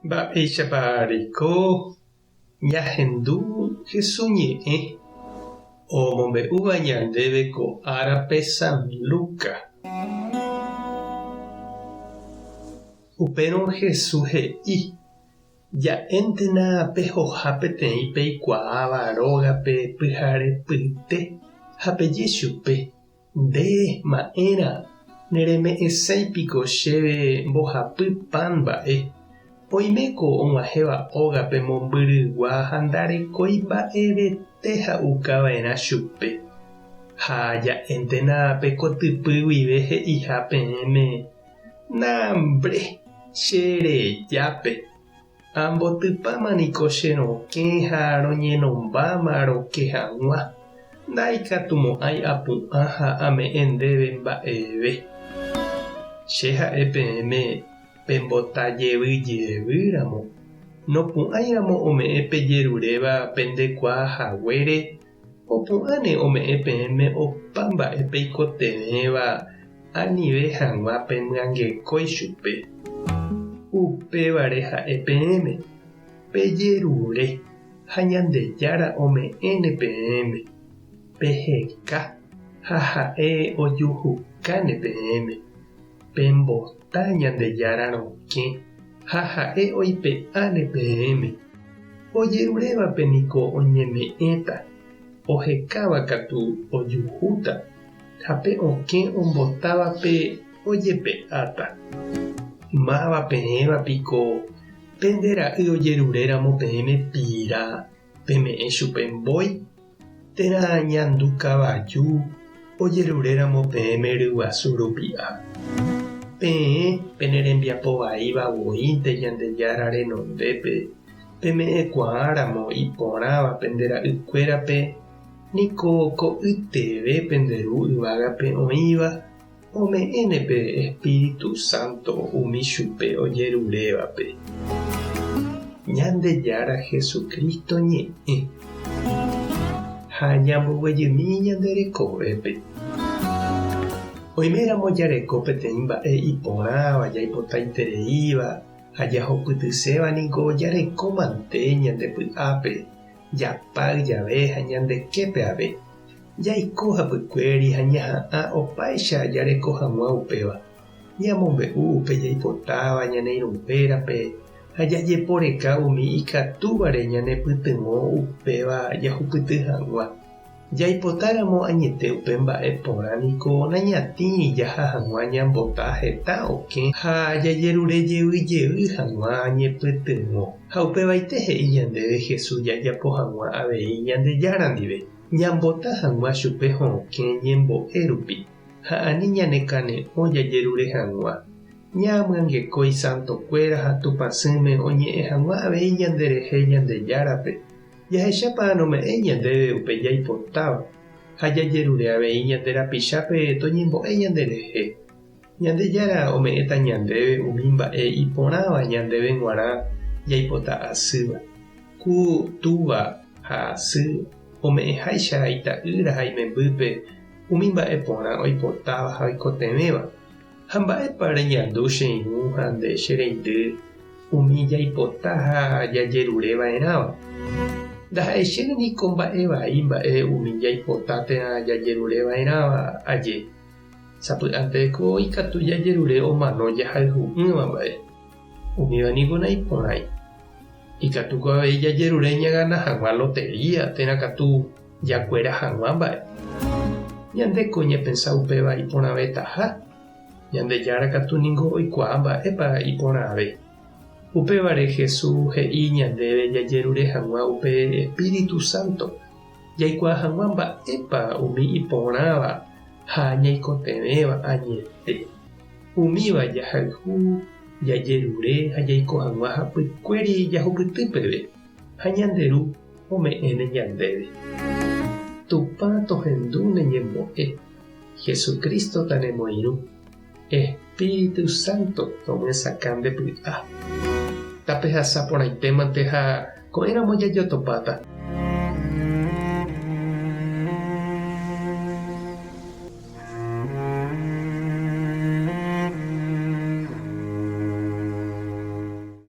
Mba'éichapa reiko ñahendu Jesús ñe'ẽ omombe'úva ñandéve ko árape San Lucas? Upérõ Jesús he'i, Ja'éntena pehoha peteĩ peikuaáva rógape pyharepyte ha peje chupe, Nde, ma'ẽra, nereme'ẽsái piko chéve mbohapy pan mba'e? Oiméko og̃uahẽva ógape mombyrygua ha ndarekói mba'evete ha'uka va'erã chupe. Ha ja'éntena pe kotypy guive he'iha peẽme, Nambre, che rejápe. Ambotypáma niko che rokẽ ha roñenombáma roke hag̃ua, ndaikatumo'ãi apu'ã ha ame'ẽ ndéve mba'eve. Che ha'e peẽme pembota jevy jevy ramo, nopu'ãi ramo ome'ẽ pejeruréva pendekuaa haguére, opu'ãne ome'ẽ peẽme opa mba'e peikotevẽva anive hag̃ua pemyangekói chupe. Upévare ha'e peẽme, Pejerure, ha Ñandejára ome'ẽne peẽme, peheka, ha ha'e ojuhukáne peẽme, pembota Ñandejára rokẽ, ha ha'e oipe'áne peẽme. Ojerurévape niko oñeme'ẽta, ohekáva katu ojuhúta, ha pe okẽ ombotávape ojepe'áta. Máva peẽva piko pende ra'y ojeruréramo peẽme pira peme'ẽ chupe mbói, térã ñandu kavaju ojeruréramo peẽme ryguasu rupi'a? Peẽ pene rembiapo vaíva voínte Ñandejára renondépe peme'ẽkuaáramo iporãva pende ra'ykuérape, niko ko'yteve pende Ru yvágape oĩva ome'ẽne pe Espíritu Santo umi chupe ojerurévape. Ñandejára Jesucristo ñe'ẽ ha ñamboguejymi ñande rekovépe. Oiméramo jareko peteĩ mba'e iporãva jaipotaitereíva ha jahupytyséva niko jareko mante ñande py'ápe, japáy jave ha ñande képe ave. Jaiko hapykuéri ha ñaha'ã opáicha jareko hag̃ua upéva. Ñamombe'u upe jaipotáva ñane irũnguérape ha jajeporeka umi ikatúvare ñanepytyvõ upéva jahupyty hag̃ua. Jaipotáramo añete upe mba'e porã niko nañatĩri jaha hag̃ua ñambota heta okẽ ha jajerure jey jey hag̃ua ñepytyvõ. Ha upevaite he'i ñandéve Jesús jajapo hag̃ua avei Ñandejára ndive, ñambota hag̃ua chupe hokẽ ñembo'e rupi ha ani ñanekane'õ jajerure hag̃ua. Ñamyangekói santokuéra ha Tupãsýme oñe'ẽ hag̃ua avei ñanderehe Ñandejárape. Jahechápa nome'ẽi ñandéve upe jaipotáva ha jajerure avei ñande rapichápe toñembo'e ñanderehe. Ñandejára ome'ẽta ñandéve umi mba'e iporãva ñandéve g̃uarã jaipota asýva. Ku túva ha sy ome'ẽháicha ita'ýra ha imembýpe umi mba'e porã oipotáva ha oikotevẽva. Ha mba'épa reñandu che irũ ha nde che reindy umi jaipota ha jajerure va'erãva? Ndaha'eichéne niko mba'e vai mba'e umi jaipota térã jajerure va'erãva aje. Sapy'ánte ko ikatu jajerure omano jahayhu'ỹva mba'e. Umíva niko naiporãi. Ikatúko avei jajerure ñagana hag̃ua lotería térã katu jakuera hag̃ua mba'e. Ñandéko ñapensa upéva iporãvetaha, Ñandejára katu ningo oikuaa mba'épa iporãve. Upévare Jesús he'i ñandéve jajerure hag̃ua upe espíritu sánto, jaikuaa hag̃ua mba'épa umi iporãva ha ñaikotevẽva añete. Umíva jahayhu, jajerure ha jaiko hag̃ua hapykuéri jahupyty peve, ha ñande Ru ome'ẽne ñandéve. Tupã tohendu ne ñembo'e, Jesucristo tanemoirũ, Espíritu Santo tomyesakã nde py'a. Tapehasa porãitémante ha ko'ẽramo jajotopáta.